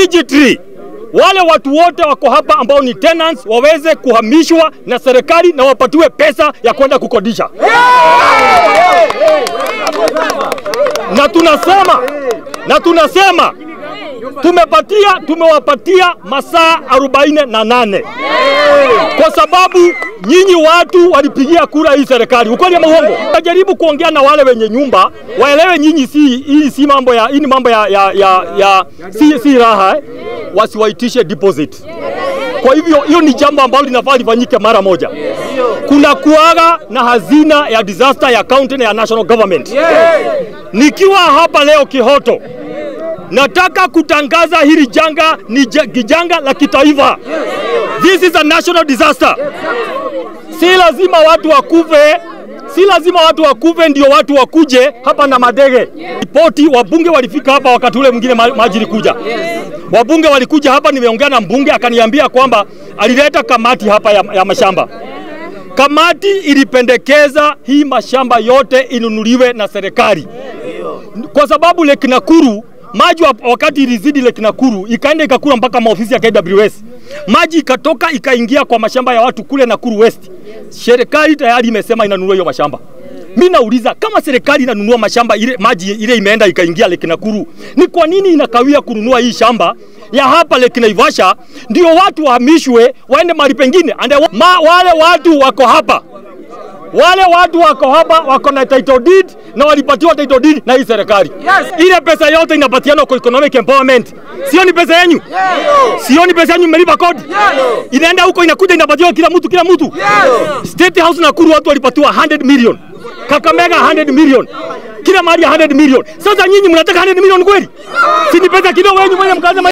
Immediately wale watu wote wako hapa ambao ni tenants waweze kuhamishwa na serikali na wapatiwe pesa ya kwenda kukodisha. Na tunasema tumewapatia masaa 48. Kwa sababu nyinyi watu walipigia kura hii serikali. Ukweli ama uongo? Najaribu kuongea na wale wenye nyumba waelewe nyinyi si mambo ya hii ni mambo ya si raha, Wasiwaitishe deposit. Kwa hivyo hiyo ni jambo ambalo linafaa lifanyike mara moja. Kuna kuaga na hazina ya disaster ya county na ya national government. Nikiwa hapa leo Kihoto, nataka kutangaza hili janga ni janga la kitaifa. This is a national disaster. Si lazima watu wakufe, si lazima watu wakufe ndio watu wakuje hapa na madege. Ripoti wabunge walifika hapa wakati ule mwingine maji ilikuja. Wabunge walikuja hapa, nimeongea na mbunge akaniambia kwamba alileta kamati hapa ya mashamba. Kamati ilipendekeza hii mashamba yote inunuliwe na serikali. Kwa sababu Lake Nakuru maji wakati ilizidi Lake Nakuru ikaenda ikakula mpaka maofisi ya KWS. Maji ikatoka ikaingia kwa mashamba ya watu kule Nakuru West. Serikali tayari imesema inanunua hiyo mashamba. Mimi nauliza, kama serikali inanunua mashamba ile maji ile imeenda ikaingia Lake Nakuru, ni kwa nini inakawia kununua hii shamba ya hapa Lake Naivasha ndio watu wahamishwe waende mahali pengine? Wale watu wako hapa. Wale watu wako hapa wako na title deed na walipatiwa title deed na hii serikali. Yes. Ile pesa yote inapatiana kwa economic empowerment. Sio ni pesa yenu? Yes. Sio ni pesa yenu mmelipa kodi? Yes. Inaenda huko inakuja inapatiwa kila mtu kila mtu. Yes. State House Nakuru watu walipatiwa 100 million. Kakamega 100 million. Kila mahali 100 million. Sasa nyinyi mnataka 100 million kweli? Si ni pesa kidogo yenu mwenye mkaanza